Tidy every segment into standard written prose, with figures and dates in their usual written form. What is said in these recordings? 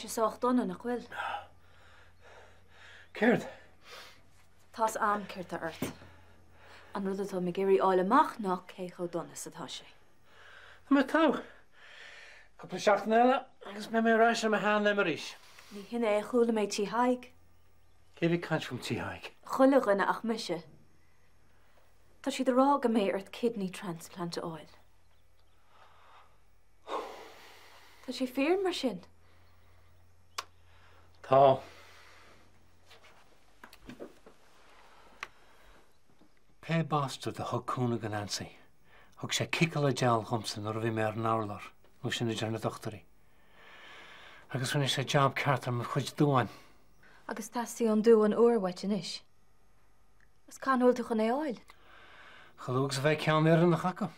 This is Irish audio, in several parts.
sé sách dona, nach bhfuil? Céard? Tá's a'm céard tá ort. An rud atáim ag iarraidh fháil amach ná cé chomh dona is atá sé. Tá mé togha. Cúpla seachtain eile agus beidh mé ar ais ar mo sheanléim arís. Ní hin é a chuala mé tí Thaidhg. Cé a bhí ag caint fúm tí Thaidhg? Chuile dhuine ach mise. Tá siad ag rá go mbeidh ort kidney transplant a fháil. Tá sé fíor mar sin? Tá. Pé bastard a thug cúnamh do Nancy, thug sé ciceála geal dhomsa nuair a bhí mé ar an urlár, nó sin a deir na dochtúirí. Agus rinne sé jab ceart ar mo chuid duáin. Agus teastaíonn duán úr uait anois. Agus cathain a bhfuil tú chun é a fháil? Chomh luath agus a bheidh ceann oiriúnach acu.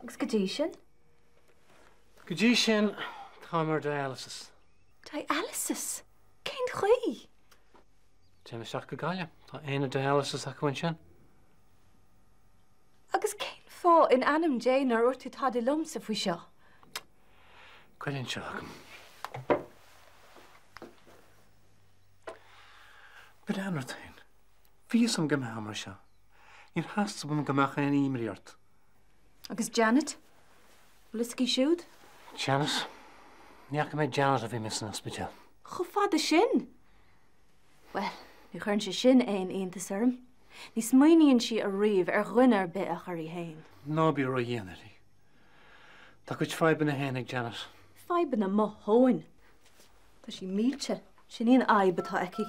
Agus go dtí sin? Go dtí sin, táim ar dialysis. Dialysis? Cén chaoi? Téim isteach go Gaillimh. Tá aonad dialysis acu ansin. Agus cén fáth in ainm Dé nár dhúirt tú tada liomsa faoi seo? Cuir anseo agam. Breathnaigh ort féin. Bhí fhios agam go mbeifeá mar seo. Níor theastaigh uaim go mbeadh aon imní ort. Agus Janet? Bhfuil fhios aici siúd? Janet? Ní fhaca mé Janet ó bhí mé san ospidéal. Chomh fada sin? Bhuel, ní chuireann sé sin aon iontas orm. Ní smaoiníonn sí ariamh ar dhuine ar bith ach uirthi féin. Ná bí ródhian uirthi. Tá a cuid fadhbanna féin ag Janet. Fadhbanna mo thóin! Tá sí millte. Sin í an fhadhb atá aici.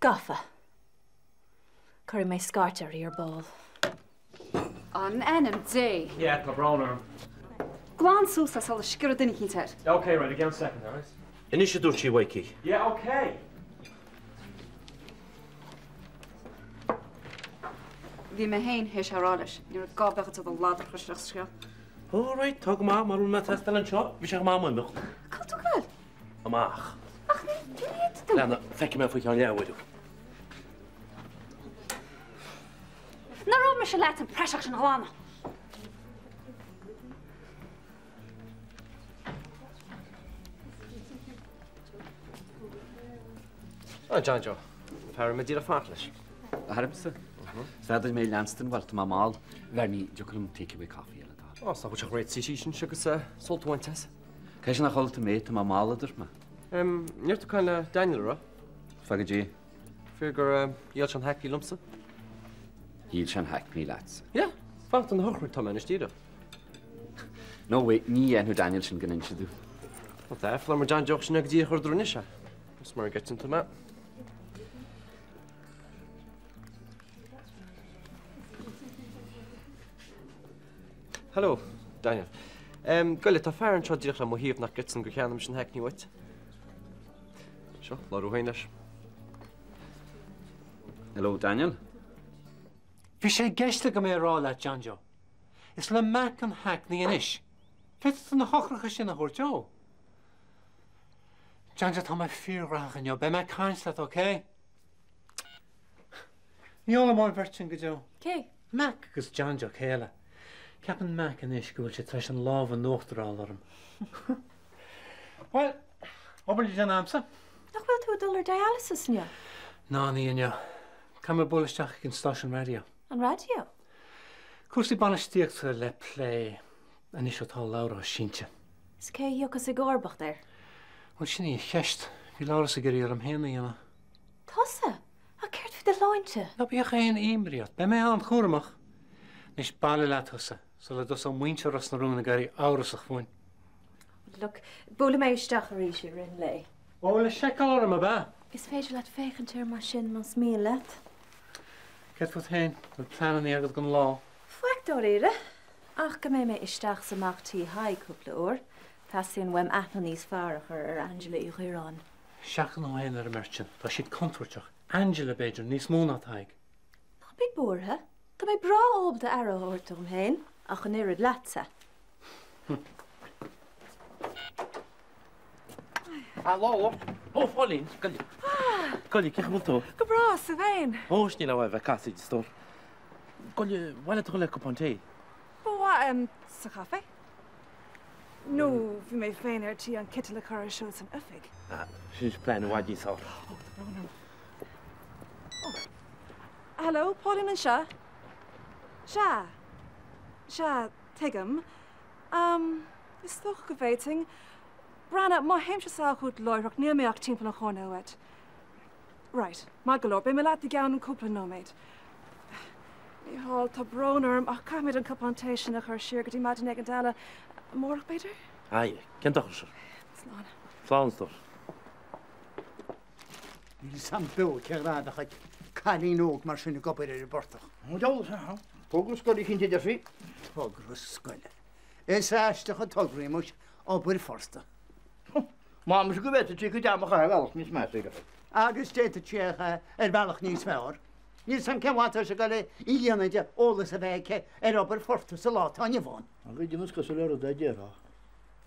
Gafa. Cuirfidh mé scairt uirthi ar ball. In ainm Dé! Yeah, tá brón orm. Glan suas é sula sciorrann duine eicínt air. Ok, right, i gceann soicind, alright? Anois a dúirt sí, Mhaidhcí. Yeah, ok! Bhí mé féin théis é a rá leis, ní raibh gá bheith agat a ladar a chur isteach sa scéal. Alright, tá go maith, mara bhfuil mé ag teastáil anseo, bhí sé go maith mo imeacht. Cá bhfuil tú ag goil? Amach. Ach ní fhéadfaidh tú. Leana, feicfidh mé faoi cheann leathuair thú. Nár dhúirt mise leat an praiseach sin a ghlanadh? Ah, John Joe. Fear mé díreach fanacht leis. Tharamsa? Is fearr duit mé a leanstan, bhuel, tá mé mall. Bhernie, dtiocfadh liom take away coffee eile d'fháil? Ó, is nach bhfuil sé chomh réidh sí sin agus sult a bhaint as. Cé sin a chodlaigh mé, tá mé mall, a dúirt mé. Níor tú caint le Daniel, a raibh? Fág go dtí. Fíor gur dhíol sé an Hackney liomsa. Dhíol sé an Hackney leatsa. Yeah, fanacht don shochraid tá mé anois díreach. No way, ní dhéanfadh Daniel sin gan inse domh. What the F, labhair John Joe sin go díreach ar anois é. Is mar a gceiteann tú mé. Hello, Daniel. Um, Goile, tá fear anseo díreach le mo thaobh nach gcreideann gur cheannaigh mise an Hackney uait. Seo, labhair tú féin leis. Hello, Daniel. Bhí sé i gceist agam é a rá leat, John Joe. Is le Mac an Hackney anois. Féadfaidh tú na heochracha sin a thabhairt dó. John Joe, tá mé fíorghnóthach inniu. Beidh mé ag caint leat, ok? Ní ólfaidh mé an bheirt sin go deo. Cé? Mac agus John Joe, cé eile? Ceapann Mac anois go bhfuil sé tar éis an lámh in uachtar a fháil orm. Bhuel, obair le déanamh a'msa. Nach bhfuil tú ag dul ar dialysis inniu? Ná, ní inniu. Caithfidh mé bualadh isteach ag an stáisiún raidió. An raidió? Cúrsaí bainistíochta le plé anois ó tá Labhrás sínte. Is cé a thiocfas i gcomharbacht air? Bhuel, sin í an cheist. Bhí Labhrás ag iarraidh orm féin a dhéanamh. Tusa? Ach céard faoi do shláinte? Ná bíodh aon imní ort. Beidh mé an-chúramach. Anois bailigh leat thusa, sula dtosóidh muintir Ros na Rún ag éirí amhrasach fúinn. Look, buailfidh mé isteach arís i rith an lae. Ó, le seiceáil orm, ab ea? Is féidir leat féachaint air mar sin más mian leat. Céard fút féin? Bhfuil pleananna agat don lá? Faic dáiríre. Ach go mbeidh mé isteach is amach tí Thaidhg cúpla uair. Teastaíonn uaim aithne níos fearr a chur ar Angela Uí Dhireáin. Seachain thú féin ar an mbeirt sin. Tá siad contúirteach. Angela, b'fhéidir, níos mó ná Tadhg. Ná bí buartha. Tá mé breá ábalta aire a thabhairt dom féin, ach an oiread leatsa. A Lolo! Ó, Phóilín, goile. Goile, cén chaoi a bhfuil tú? Go breá, is tú féin? Ó, is níl uaim ach a bheith ag casaoid, a stór. Goile, bhfuil tú le cupán tae? Ba mhaith, sa chaifé. Nó bhí mé féin ar tí an citeal a chur ar siúl san oifig. Ah, sin plean i bhfad níos fearr. Ó, tá brón orm. Ó. Hello, Pauline anseo. Sea. Sea, tuigim. Am, is dócha go bhféadfainn. Breathnaigh, má théimse sall chugat láithreach, níl mé ach timpeall an choirnéil uait. Right, maith go leor, beidh mé leat i gceann cúpla nóiméad. Mícheál, tá brón orm ach caithfimid an cupán tae sin a chur siar go dtí maidin éigint eile. Amárach, b'fhéidir? Aye, cén dochar sin? Slán. Slán, a stór. Níl 'fhios a'm beo cén ghrá a bheadh ag cailín óg mar sin ag obair ar an bportach. Ó, deabhal, sea. Togra scoile eicínt a deir sí. Togra scoile. Is aisteach an togra í, muis, obair phortaigh. Má mise go bhféadfadh sí a cuid ama a chaitheamh ar bhealach níos measa. Agus d'fhéadfadh sí é a chaitheamh ar bhealach níos fearr. Níl 'fhios a'm cén mhaith atá sé ag dul a dhéanamh de eolas a bheith aici ar obair phortaigh sa lá atá inniu ann. Agus déanamh is cosúil le rud é déarfá.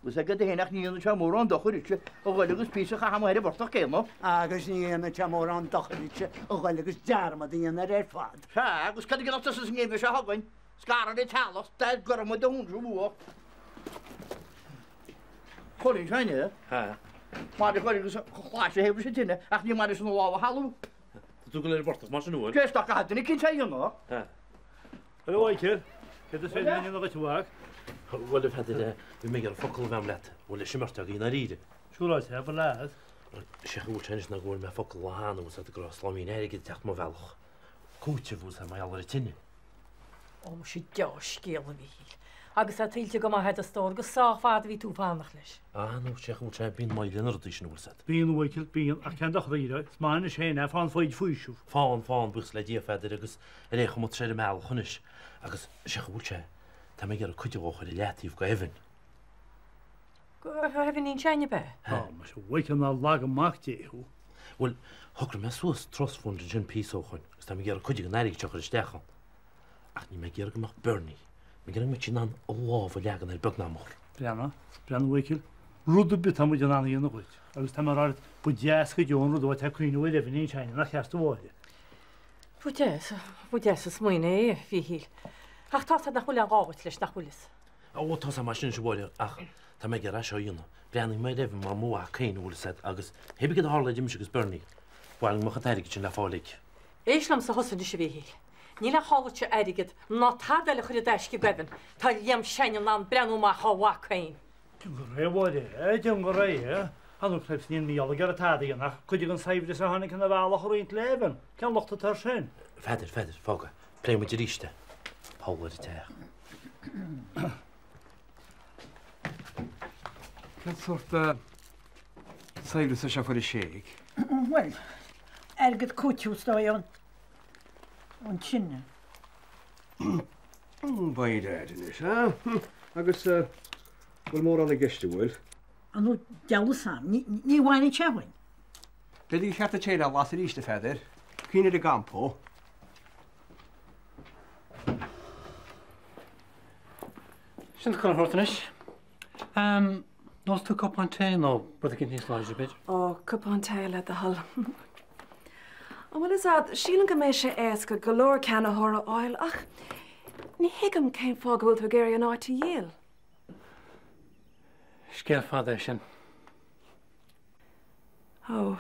Agus agat féin ach ní dhéanann sé mórán dochair duitse a ghoil agus píosa a chaitheamh amuigh ar an bportach céanna. Agus ní dhéanann sé mórán dochair duitse a ghoil agus dearmad a dhéanamh air ar fad. Sea, agus cad a dhéanfadh tusa sa ngeimhreadh seo chugainn? Scaradh an teallach, dá gcuirfeadh muid do thúns i bhfuacht. Chuirfinn féin é. Mar a chuir agus chlais a thaobh leis an tine ach ní mar leis an lámh a shalú. Tá tú ag dul ar an bportach mar sin an bhfuil? Cé is caithfidh duine eicínt é a dhéanamh. Hello Michael, céard is féidir linn a dhéanamh dhuit a mhac? Bhuel a Pheadair, bhí mé ag iarraidh focal a bheith agam leat, bhfuil leis an mbeirt agaibh i ndáiríre. Siúráilte, a leaid. Sé an chaoi a bhfuil sé anois ná go bhfuair mé focal an lá cheana bhfuil 's a'd go raibh sláimín airgid ag teacht mo bhealach. Cúiteamh bhfuil 's a'd mar gheall ar an tine. Ó, muise deá-scéal, a Mhíchíl. Agus tá tuillte go maith agat, a stór, agus sách fada a bhí tú ag fanacht leis. Ah, nó sé an chaoi a bhfuil sé, bíonn moill ar na rudaí sin, an bhfuil 's a'd. Bíonn, a Mhichíl, bíonn, ach cén dochar a dhíreo, is maith anois féin é, faigheann foighid faoiseamh. Faigheann, faigheann, buíochas le Dia, a Pheadair, agus ar aon chuma tá sé ar an mbealach anois. Agus sé an chaoi a bhfuil sé, tá mé ag iarraidh cuid dhó a chur i leataobh go Evan. Go Evan ansin, ab ea? Á, muise, a Mhichíl, nár laga Mac Dé thú. Bhuel, shocraigh mé suas trust fund ansin píosa ó shoin, agus tá mé ag iarraidh cuid den airgead seo a chur isteach ann. Ach níl mé ag iarraidh go mbeadh Bernie, mé ag iarraidh go mbeadh sí in ann a lámh a leagan air beag ná mór. Breathnaigh, breathnaigh a Mhichíl, rud ar bith atá muid in ann a dhéanamh dhuit, agus tá mé ag rá leat, ba deas go deo an rud a bheith ag cuimhneamh ar Evan ansin, nach ceart a Mháire? Ba deas, ba deas an smaoineamh é, a Mhíchíl. Ach tá's a'd nach bhfuil aon ghá dhuit leis, nach bhfuil fhios. Ó, tá's a'm é sin anois a Mháire, ach tá mé ag iarraidh é seo a dhéanamh. Breathnaíonn mé ar Evan mar mo mhac féin, an bhfuil fhios a'd, agus pé bith céard a tharla idir mise agus Bernie, ba mhaith liom go mbeadh an t-airgead sin le fáil aici. Éist liomsa thusa anois, a Mhíchíl. Níl aon chall duitse airgead ná tada eile a chur i dtaisce go Evan. Tá Liam Sean in ann breathnú amach dhá mhac féin. Déan go réidh, a Mháire, déan go réidh. Ar ndóigh cnaip níl Mícheál ag iarraidh tada a dhéanamh ach cuid den saibhreas a tháinig ina bhealach a roinnt le Evan. Cén locht atá air sin? A Pheadair, a Pheadair, fág é. Pléifidh muid arís é. Paula ar an teach. Cén sórt saibhreas é seo a fuair an Séig? Bhuel, airgead cúiteamh is dóigh ón tine. By dad anois, ha? Agus bhfuil mórán i gceist, an bhfuil? Ar ndóigh, deabhal fhios a'm, ní bhaineann sé uainn. B'fhéidir gur cheart duit é a lasadh arís, a Pheadair. Cuimhnigh ar an gcampa. Sin chuile shórt anois. An ólfaidh tú cupán tae nó rud eicínt níos láidre, b'fhéidir? Ó, cupán tae le do thoil. An bhfuil fhios a'd, sílim go mbeidh sé éasca go leor ceannaitheoir a fháil ach ní thuigim cén fáth go bhfuil tú ag iarraidh an áit a dhíol. Scéal fada é sin. Ó.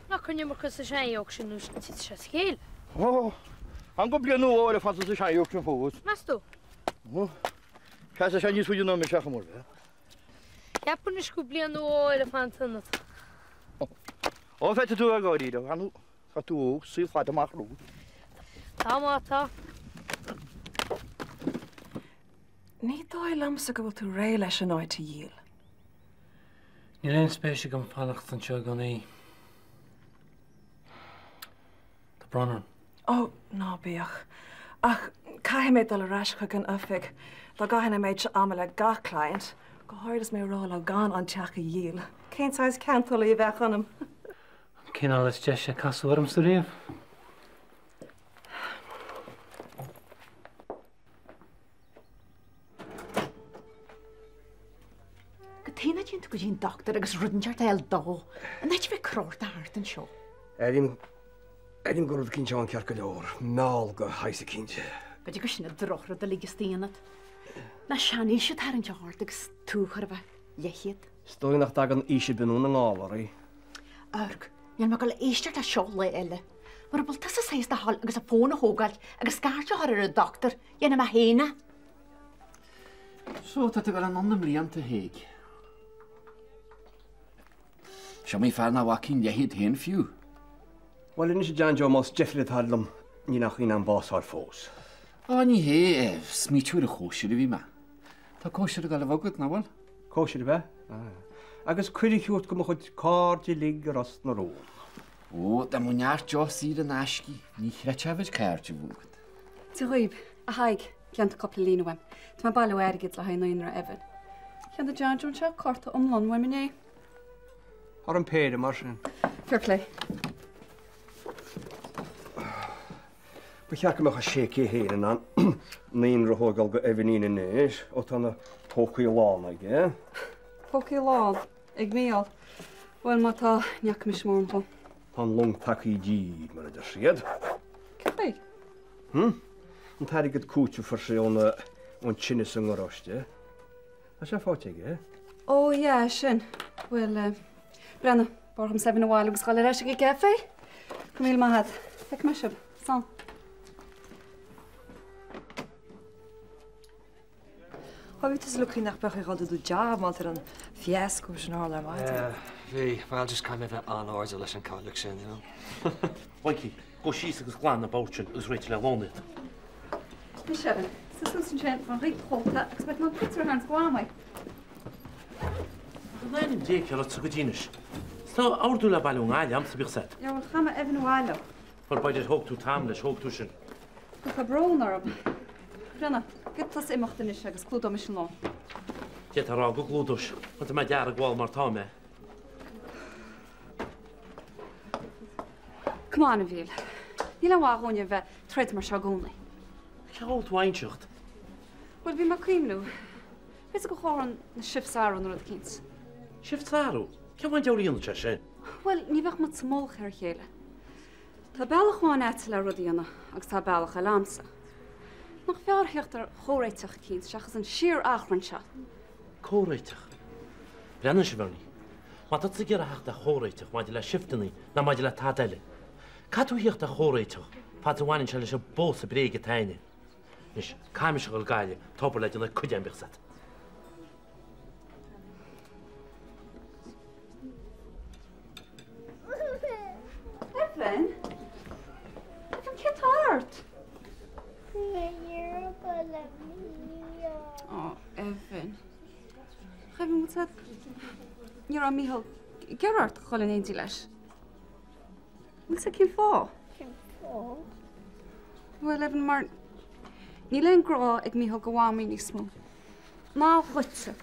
Ná cuir an iomarca sa seanjóc sin nó titfidh sé as a chéile. Ó, an go bliain nua eile fanta sa seanjóc sin fós. Meas tú? Ó, seasfaidh sé níos faide ná mise ach amur. Ceapaim anois go bliain nua eile fanta ionat. Ó, féadfaidh tú a bheith gáiríre, tá tú óg, saol fada amach romhat. Tá má tá. Ní dóigh liomsa go bhfuil tú réidh leis an áit a dhíol. Níl aon spéis agam fanacht anseo i gcónaí. Tá brón orm. Ó, ná bíodh. Ach caithfidh mé dul ar ais chuig an oifig. Dá gcaithfinn an méid seo ama le gach client, go háirid is mé ag rá leo gan an teach a dhíol, cén saghas ceantálaí a bheadh ionam? An cineál is deise a casadh ormsa riamh. Cad chuige nach dtéann tú go dtí an dochtúir agus rud inteacht a fháil dó, in áit a bheith ag cróchtadh thart anseo. Airím, airím go raibh rud eicínt ann ceart go leor, meall de shaghas eicínt. B'fhéidir gur sin an drochrud uilig is daonna. Ná seanaois ag tarraingt ort agus tú chóir a bheith leathchéad. Is dóigh nach dtagann aois ar bith anonn i ngálar í. Amharc, níl mé ag dul a éisteacht leis seo lá eile. Mura bhfuil tusa sásta a ghabháil agus an fón a thógáil agus scairt a chur ar an dochtúir, dhéanfaidh mé féin é. So, tá tú ag dul anonn i mblianta, a Thaidhg. Is iomaí fear nach bhfaca an leathchéad féin fiú. Bhuel anois a John Joe, más deifir atá liom, níl aon chaoi in ann bás a fháil fós. Á, ní hé, smaoitiú ar an chóisir a bhí mé. Tá cóisir ag dul a bheith agat, nach bhfuil? Cóisir ab ea? Agus cuireadh a thabhairt do mo chuid cairde uilig i Ros na Rún. Ó, dá mbeadh neart deoch saor in aisce, ní chreidfeá a mhéid cairde a bheadh agat. Dia dhaoib, a Thaidhg, déanta cúpla líne uaim. Tá mé ag bailiú airgid le haghaidh naíonra Evan. Cheannaigh John Joe anseo cárta iomlán uaim inné. Thar an péire mar sin. Fair play. Ba cheart go mbeadh an Séicí féin in ann naíonra a thógáil do Evanín anois ó tá na pócaí lán aige. Pócaí lán ag Mícheál. Bhuel má tá, ní fhaca mise mórán dhó. Tá an long tagtha i dtír, mar a deir siad. Cén chaoi? Hm? An t-airgead cúitimh a fuair sé ón tine sa ngaráiste. Tá sé faighte aige. Ó yeah, sin. Bhuel, eh, breathnaigh, b'fhearr dhomsa Evan a bhailiú agus dhul ar ais ag an gcafé. Go raibh míle maith agat. Feicfidh mé sibh. Slán. Ó bhí tusa lucky nach mbeadh ag dhul do do job má tar an fiasco sin a tharla ar maidin. Yeah, bhí. Bhuel, just caithfidh mé bheith an-airdeallach leis an cailleach sin, you know. Mhaidhcí, gabh síos agus glan na boird sin agus réitigh le lón iad. Anois Evan, suigh suas ansin, fan chuig do chóta agus beidh mé an pictiúr a tharraingt go am é. In ainm Dé cé raibh tú go dtí anois? Is tá ordú le bailiú i nGaillimh a'msa bíodh said. Yeah, bhuel, chaith mé Evan abhaile. Bhuel, b'fhéidir thóg tú t-am leis, thóg tú sin. Bhuel, tá brón orm. Breathnaigh, gidh tusa imeacht anois agus clúdóidh mise an lón. D'fhéadfá a rá go gclúdós. Má tá mé deargbhál mar tá mé. Come on, a Mhíchíl. Níl aon mhaith dhúinne a bheith ag troid mar seo i gcónaí. Cé bhfuil tú a inseacht? Bhuel, bhí mé ag cuimhniú. B'fhéidir gur chóir dhúinn na shifts a athrú nó rud eicínt. Shifts a athrú? Cén fáth an diabhal a dhéanfadh sé sin? Bhuel, ní bheadh muid sa mullach ar a chéile. Tá bealach amháin a'dsa le rud a dhéanamh agus tá bealach eile a'msa. Nach fearr theacht ar chomhréiteach eicínt seachas an síor-achrann seo? Comhréiteach? Breathnaigh anois, a Bhernie. Má tá tú ag iarraidh theacht ar chomhréiteach maidir le shifteanna ná maidir le tada eile, caithfidh tú theacht ar chomhréiteach fad is a bhaineann sé leis an bpósadh bréige atá a'inne. Anois, caithfidh mise a dhul go Gaillimh, tá obair le déanamh ag cuid agam, bíodh 's a'd. Evan? Evan, cé tá ort? Ó, Evan. Evan, bhfuil ní raibh Mícheál ag iarraidh ort dhul in éindí leis. Bhfuil 's a'd cén fáth? Cén fáth? Bhuel, Evan, mar níl aon grá ag Mícheál do Mhamaí níos mó. Ná dhuitse.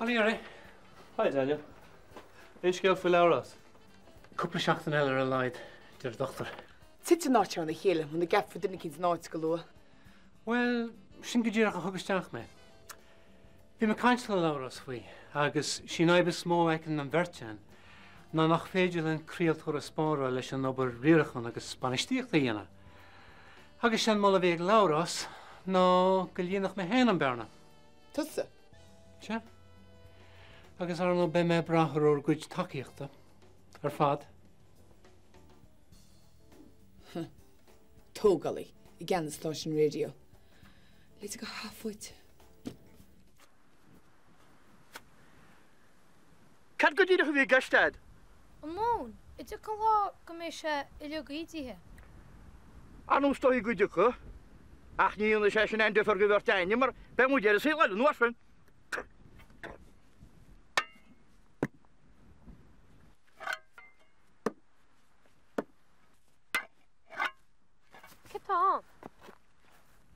Hello, Yuri. Hi, Daniel. Aon scéal faoi Labhrás? Cúpla seachtain eile ar a laghad, deir an dochtúir. Titfidh an áit seo óna chéile muna gceapfar duine eicínt ina áit go luath. Bhuel, sin go díreach a thug isteach mé. Bhí mé ag caint le Labhrás faoi agus sí an fhadhb is mó a fheiceann an bheirt againn ná nach féidir linn craoltóir a spáráil leis an obair riaracháin agus bainistíochta a dhéanamh. Agus sé an moladh a bhí ag Labhrás ná go líonfadh mé féin an bearna. Tusa? Sea. Agus ar ndóigh beidh mé ag brath ar bhur gcuid tacaíochta ar fad. Tógálaí i gceannas stáisiún raidió. Leide go hathbhuait. Cad go díreach a bhí i gceist a'd? An móin, an dtiocfaidh an lá go mbeidh sé uilig ídithe? Ar ndóigh is dóigh go dtiocfaidh, ach ní dhéanfaidh sé sin aon difear go bheirt a'inne mar beidh muid ar an saol eile an uair sin. Cé tá ann?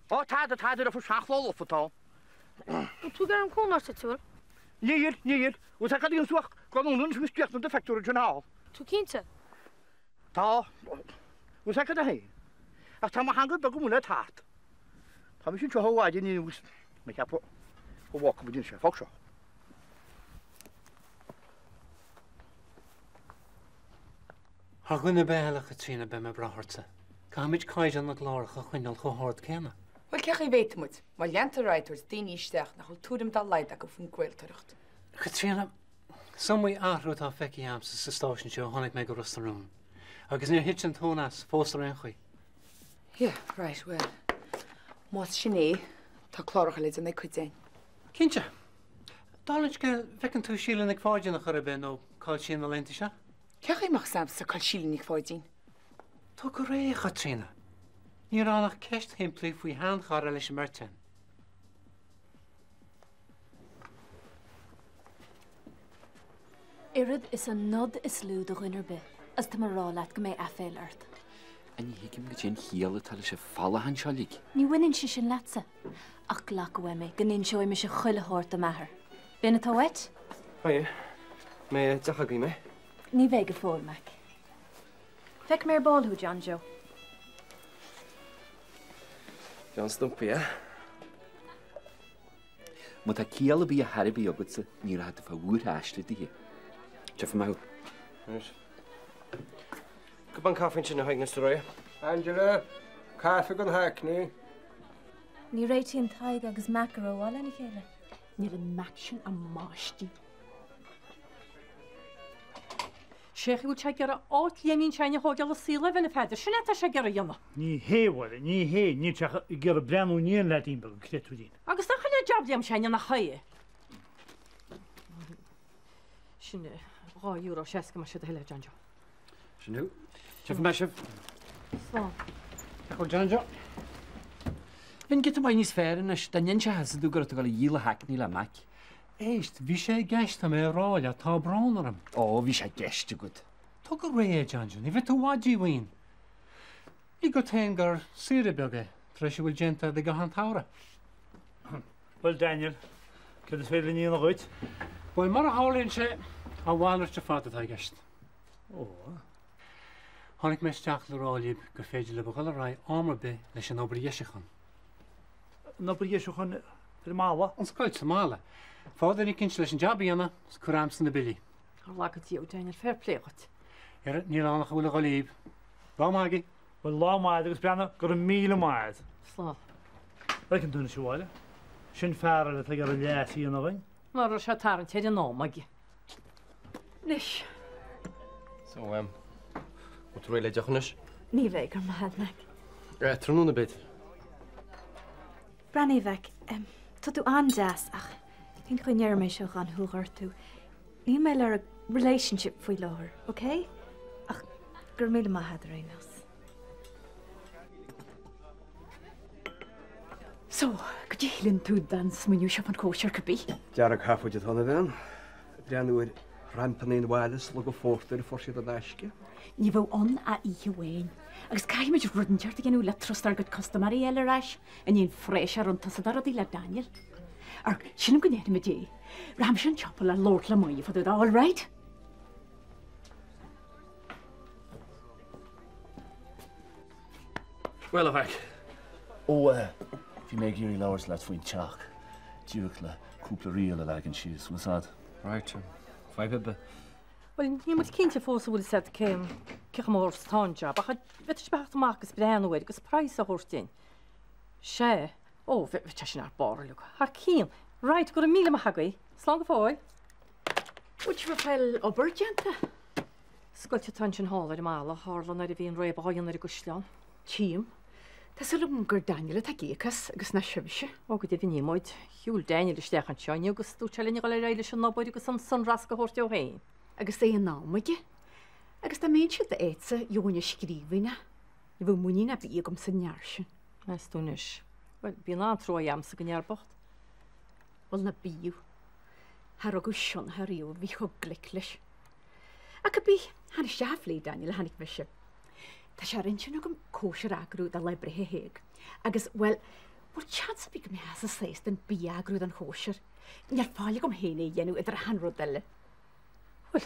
Ó, tada, tada, ar seanchló lofa atá ann. Bhfuil tú ag iarraidh an cúnamh sa tsiúl? Níl, níl. Bhfuil sé cad a dhéanfas tú ach gan ionadh anois agus críochnú do phictiúr ansin thall. Tú cinnte? Tá. Bhfuil sé cad é féin? Ach tá mo theanga beag amuigh le tart. Tá mise anseo ó mhaidin inniu agus mé ag ceapadh go bhfágfaidh muid anois é. Fág seo. Thar dhuine ar bith eile, a Chaitríona, beidh mé ag brath ortsa. Caithfimid caighdeán na gcláracha a choinneáil chomh hard céanna. Bhuel, cé chaoi a bhféadfaidh muid, má leantar ar aghaidh ag tabhairt daoine isteach nach bhfuil tuairim dá laghad acu faoin gcraoltóireacht? A Chaitríona, is iomaí athrú atá feicthe a'msa sa stáisiún seo ó tháinig mé go Ros na Rún, agus níor thit an tóin as, fós ar aon chaoi. Yeah, right, well, más sin é, tá cláracha le déanamh ag cuid againn. Cinnte. Dála an scéil, an bhfeiceann tú Síle Nic Pháidín ar chor ar bith nó cá bhfuil sí na laethanta seo? Cé chaoi a mbeadh 's a'msa cá bhfuil Síle Nic Pháidín? Tóg go réidh, a Chaitríona. Ní raibh ann ach ceist shimplí faoi sheanchara leis an mbeirt againn. Oiread is an nod is lú do dhuine ar bith, agus tá mé a rá leat go mbeidh aiféala ort. Ní thuigim goidé an chiall atá leis an fallachán seo uilig. Ní bhaineann sé sin leatsa. Ach glac uaim é go n-inseoidh mise chuile shórt do m'athair. B'in atá uait? Haigh. Mbeidh deoch agaibh mé? Ní bheidh go fóill, Mac. Feicfidh mé ar ball thú, John Joe. John Stumpy, eh? Má tá ciall ar bith a chor ar bith agatsa, ní rachaidh tú fá bhuartha aisti daoithe. Tchífidh mé thú. Right. Cupán caife ansin a Thaidhg nó is tú réidh. Angela, caife don Hackney. Ní réitíonn Tadhg agus Mac go rómhaith lena chéile. Níl an Mac sin ach maistigh. Sé a bhfuil sé ag iarraidh áit Liaimín Sheáin a thógáil i saol Eibhlín, a Pheadair, sin é atá sé ag iarraidh a dhéanamh. Ní hé, a Mháire, ní hé, níl sé ach ag iarraidh breathnú i ndiaidh an leaidín beag, an créatúirín. Agus nach in é jab Liam Sheáin nach é? Sin €2.60 más é do thoil é, John Joe. Sin thú. Tchífidh mé sibh. Slán. Go John Joe. Bheinn giota maith níos fearr anois dá n-inseochthá domh go raibh tú ag dul a dhíol an Hackney le Mac. Éist, bhí sé i gceist, tá mé a rá leat, tá brón orm. Ó, bhí sé i gceist agat. Tóg go réidh é, John Joe, ní bheidh tú i bhfad díomhaoin. Lig ort féin gur saoire beag é, tar éis a bhfuil déanta agat i gcaitheamh an tsamhraidh. Bhuel, Daniel, céard is féidir linn a dhéanamh dhuit? Bhuel, mar a tharlaíonn sé, a mhalairt ar fad atá i gceist. Ó. Tháinig mé isteach le rá libh gur féidir libh a dhul ar aghaidh am ar bith leis an obair dheisiúcháin. An obair dheisiúcháin ar an mballa? An scoilt sa mballa. Faigh duine eicínt leis an jab a dhéanamh is cuir a'msa na billí. Ar laga Dia thú, Daniel, fair play dhuit. Ar, níl ann ach a bhfuil a dhul dhíbh. Lá maith agaibh. Bhuel, lá maith agus breathnaigh, go raibh míle maith agat. Slán. Feiceann tú anois a Mháire. Sin fear eile atá ag iarraidh leas a dhéanamh againn. Mar a raibh sé ag tarraingt ar an am aige. Anois. So, em, bhfuil tú réidh le deoch anois? Ní bheidh, go raibh maith agat, Mac. Eh, tráthnóna b'fhéidir. Breathnaigh, a Mhaic, em, tá tú an-deas ach cén chaoi a ndéarfaidh mé seo gan thú a ghortú? Níl mé ag lorg relationship faoi láthair, ok? Ach go raibh míle maith agat ar aon nós. So, goidé a shíleann tú den smaoineamh seo fán chóisir cibé? Dearg-sheafóid atá ann, a bhean. Ag breathnú ar thrampanna an bhaile is log an phórtair a fuair siad in aisce. Ní bheadh ann ach oíche amháin. Agus caithfimid rud inteacht a dhéanamh le trust ár gcuid custaiméirí a fháil ar ais, i ndiaidh an phráis a rinne tusa de rudaí le Daniel. Ar, sílim go ndéanfaimid é. Rachaidh mise an tsiopa le labhairt le Máire fá dtaobh de, all right? Bhuel, a Mheaig. Ó, eh, bhí mé ag iarraidh labhairt leat faoin teach. Díreach le cúpla riail a leagan síos, bhfuil fhios a'd? Right, fadhb ar bith. Bhuel, níl muid cinnte fós an bhfuil fhios a'd cén cé chomh mór is atá an jab, ach bheadh sibh a theacht amach agus breathnú air agus praghas a thabhairt dúinn. Sea. Ó, bheadh sé sin thar barr uilig. Thar cionn. Right, go raibh míle maith agaibh. Slán go fóill. Bhfuil sibh ag fáil obair déanta? Scoilt atá ansin thall ar an mballa, a tharla nuair a bhí an réabadh á dhéanamh ar an gcaisleán. Tchím. Tá súil agam gur Daniel atá ag íoc as agus nach sibhse. Ó, go deimhin ní muid. Shiúil Daniel isteach anseo inniu agus dúirt sé linn a dhul ar aghaidh leis an obair agus an sonrasc a thabhairt dó féin. Agus é in am aige. Agus dá mbeinnse i d'áitse, gheobhainn i scríbhinn é. Ní bheadh muinín ar bith agam san fhear sin. Meas tú anois. Bhuel, bíonn an-trua a'msa don fhear bocht. Bhuel, ná bíodh. Char rugadh sionnach ariamh a bhí chomh glic leis. Ach cibé, chan isteach a phlé Daniel a tháinig mise. Tá sé ar intinn agam cóisir a eagrú do lá breithe Thaidhg. Agus, bhuel, bhfuil seans ar bith go mbeifeása sásta an bia a eagrú don chóisir? Níl faill agam féin é a dhéanamh idir achan rud eile. Bhuel,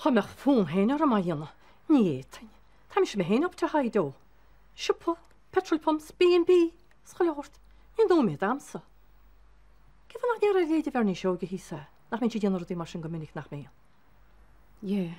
dhá mbeadh fonn féin orm á dhéanamh, ní fhéadfainn. Tá mise mé féin up to high dough. Siopa, petrol pumps, B&B, is chuile shórt. Níl nóiméad a'msa. Cén fáth nach ndéarfá le leithéidí Bhernie Seoige thíos é? Nach mbíonn sí ag déanamh rudaí mar sin go minic, nach mbíonn? Yeah.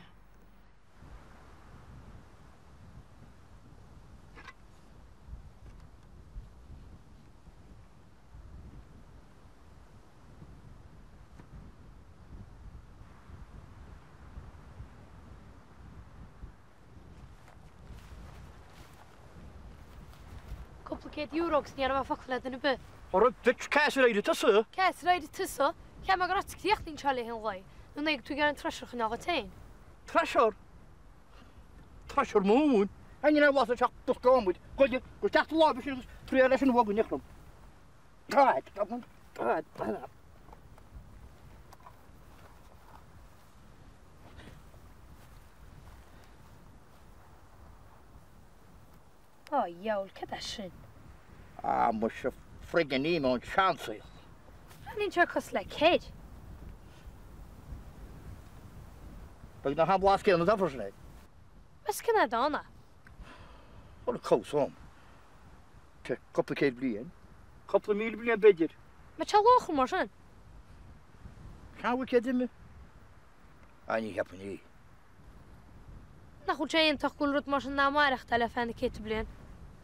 Cúpla €100 agus ní déarfaidh mé focal le duine ar bith. Ara duit, cá as ar éirigh tusa? Cá as ar éirigh tusa? Cheap mé go raibh tú críochnaithe anseo le linn an lae, nó an é go bhfuil tú ag iarraidh an treasure a choinneáil dhuit féin? Treasure? Treasure móin? An ndéanfaidh blas isteach bosca adhmaid, goile, go isteach do láimhe sin agus triail leis an bhog in iochram. Tá, tá, tá, tá. Á, dheabhail, cad é sin? Á, muise, friggin ím ón seansaol. Breathnaíonn sé cosúil le cur. Beag nach an blas céanna atá freisin air. Meas cén fhad ann é? Bhuel, cá bhfios dhom. Cúpla céad bliain. Cúpla 1,000 bliain, b'fhéidir. Mbeadh sé luachmhar mar sin? Cén bhfuil céad imithe? Á, ní cheapfainn é. Nach bhfuil sé iontach go bhfuil rud mar sin in ann maireachtáil ar feadh na céadta bliain?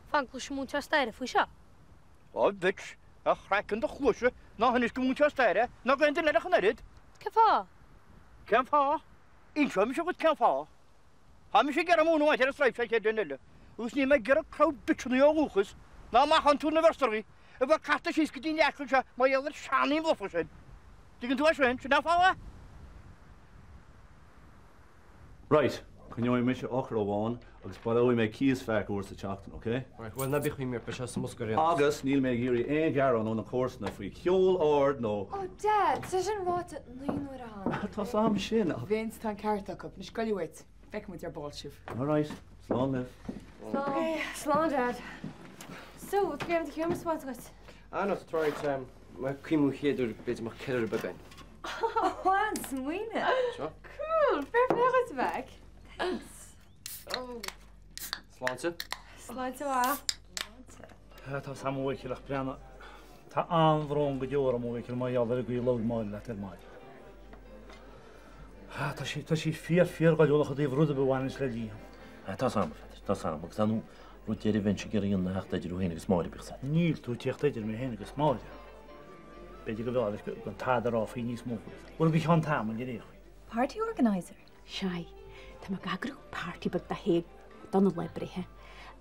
Fan go gcloisfidh múinteoir staire faoi seo. Á, bhitch, a chraiceann do chluaise, ná hinis don mhúinteoir staire, ná d'aon duine eile ach an oiread. Cén fáth? Cén fáth? Inseoidh mise dhuit cén fáth. Tá mise ag iarraidh múineadh ar an sraith seo chéad bhliain eile, agus níl mé ag iarraidh crowd bitcheannaí ó dhúchas, ná macántúin na bhfeirstearaí, a bheith caite síos go dtí an leac anseo mar gheall ar seanaidhm lofa sin. Tuigeann tú é sin? Sin é an fáth é. Right, coinneoidh mise eochair amháin agus baileoidh mé cíos feck uair sa tseachtain, ok? Right, bhuel ná bíodh imní ort, beidh sé sa mbosca ar aon nós. Agus níl mé ag iarraidh aon ghearán ó na comharsana faoi cheol ard nó. Oh Dad, tá sin ráite naoi n-uaire cheana. Tá's a'm sin ach. Vince, tá an ceart acu. Anois goile uait. Feicfidh muid ar ball sibh. Alright, slán libh. Slán. Ok, slán Dad. So, bhfuil tú ag iarraidh do sheomra a spáint dhuit? Ah no, tá right, má cuimhním an chéad uair b'fhéidir mbeadh ceiliúradh beag againn. Oh, an-smaoineamh! Seo. Cool! Fair play dhuit, a mhac. Thanks. Oh. Sláinte. Sláinte mhaith. Tá 's a'm a Mhichíl ach breathnaigh, tá an-bhrón go deo orm a Mhichíl mar gheall ar an gcaoi a labhair Máire leat ar maidin. Tá sí, tá sí fíor, fíor-ghoilliúnach i dtaobh rud ar bith a bhaineanns le Liam. Tá 's a'm, a Pheadair, tá 's a'm agus an rud deiridh a bheinnse ag iarraidh a dhéanamh ná theacht idir thú féin agus Máire, bíodh 's a'd. Níl tú ag tíocht idir mé féin agus Máire. B'fhéidir go bhfearr leis gan tada a rá faoi níos mó. Bhuel, go ceann tamaill ar aon chaoi. Party organiser? Sea, tá mé ag eagrú party beag do Thaidhg dona lá breithe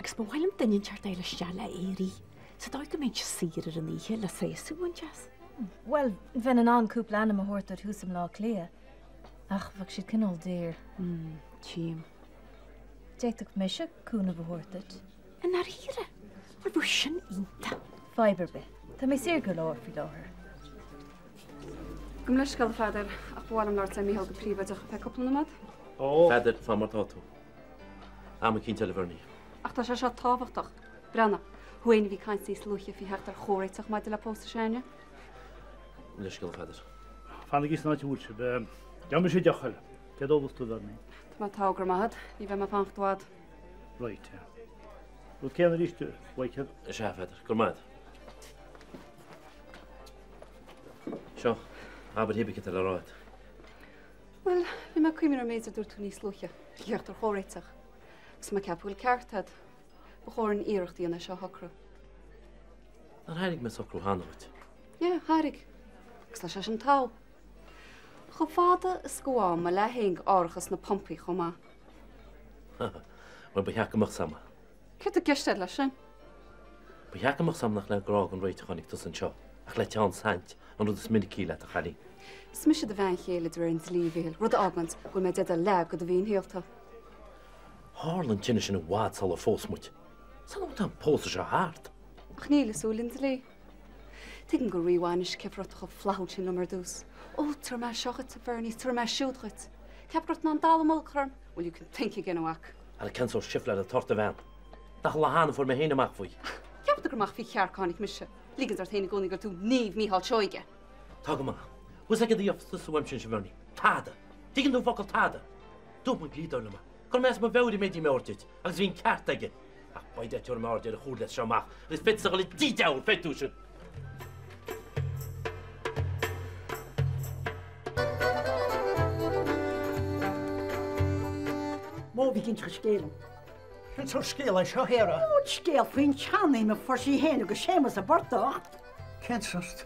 agus ba mhaith liom duine inteacht a fháil isteach le é a rith, sa dóigh go mbeinnse saor ar an oíche le sásamh a bhaint as. Bhuel, bheinn in ann cúpla ainm a thabhairt duit thuas i mBleá Cliath, ach bheadh siad cineál daor. Mm, tchím. D'fhéadfadh mise cúnamh a thabhairt duit. I ndáiríre? Bhuel, bheadh sin iontach. Fadhb ar bith. Tá mé saor go leor faoi láthair. Gabh mo leithscéal a Pheadair, ach ba mhaith liom labhairt le Mícheál go príobháideach ar feadh cúpla nóiméad. Pheadair, fan mar tá tú. Am eicínt eile, a Bhernie. Ach tá sé seo tábhachtach. Breathnaigh, thú fhéin a bhí ag caint níos luaithe faoi theacht ar chomhréiteach maidir le pósadh s'againne. Leithscéal, a Pheadair. Fanaigí san áit a bhfuil sibh. Gheobhaidh mise deoch eile. Céard a ólfas tú, a Bhernie? Tá mé togha, go raibh maith agat. Ní bheidh mé ag fanacht i bhfad. Right. Rud céanna arís, a Mhichael. Sea, a Pheadair. Go raibh maith agat. Seo, abair cibé céard atá le rá agat. Bhuel, bhí mé ag cuimhneamh ar an méid a dúirt tú níos luaithe, theacht ar chomhréiteach. Agus tá mé ag ceapadh go bhfuil ceart agat. Ba chóir an iarracht a dhéanamh é seo a shocrú. Nár thairg mé socrú cheana dhuit? Yeah, thairg. Agus tá sé sin togha. Chomh fada is go bhfaighim mo leath féin d'árachas na pumpaí chomh maith. Bhuel, ba cheart go mbeadh 's a'm. Céard atá i gceist agat leis sin? Ba cheart go mbeadh 's a'm nach le grá don réiteach a tháinig tusa anseo, ach le teann saint, an rud is minicí leat, a chailín. Is mise do bhean chéile de réir an dlí, a Mhichíl, rud a fháganns go bhfuil mé i dteideal leath de do mhian shaolta. Tharla an tinneas sin i bhfad sular phós muid. San am tá an pósadh seo thart. Ach níl i súile an dlí. Tuigim go rímhaith anois cén fáth a raibh tú chomh flaithiúil sin liom ar dtús. Ó, tabharfaidh mé seo dhuit, a Bhernie, is tabharfaidh mé siúd dhuit. Ceap go raibh tú in ann dallamullóg a chur orm? Well, you can think again, a mhac. Ara cén sórt sifléir atá ort, a bhean? Nach an lá cheana a fuair mé féin amach faoi. Ceap tú gur amach faoi chearc a tháinig mise? Ligeann ort féin i gcónaí go bhfuil tú Naomh Mícheál Seoige. Tá go maith. Bhfuil 's agat céard a gheobhas tusa uaimse anois, a Bhernie? Tada! Tuigeann tú an focal tada? Dúirt an dlíodóir liom é. Go raibh mé as mo mheabhair an méid a bhí mé a thabhairt duit, agus bhí an ceart aige. Ach by Dad tabharfaidh mé aird ar an chúrla as seo amach agus beidh tusa ag dul i dídeabhal, beidh tú sin! Mo bhí cinnte go scéal. Cén sórt scéal é seo, a Shéara? Ó, an scéal faoin tseanfheim a fuair sí féin agus Séamus i bportach. Cén sórt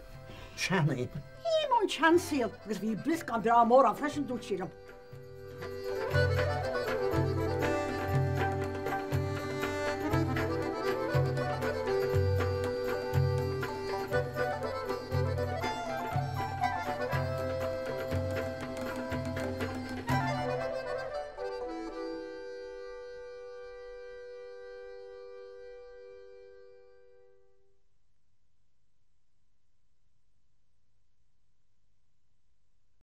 seanfheim? Ím ón seansaol agus bhí brioscán breá mór ann freisin, dúirt sí liom.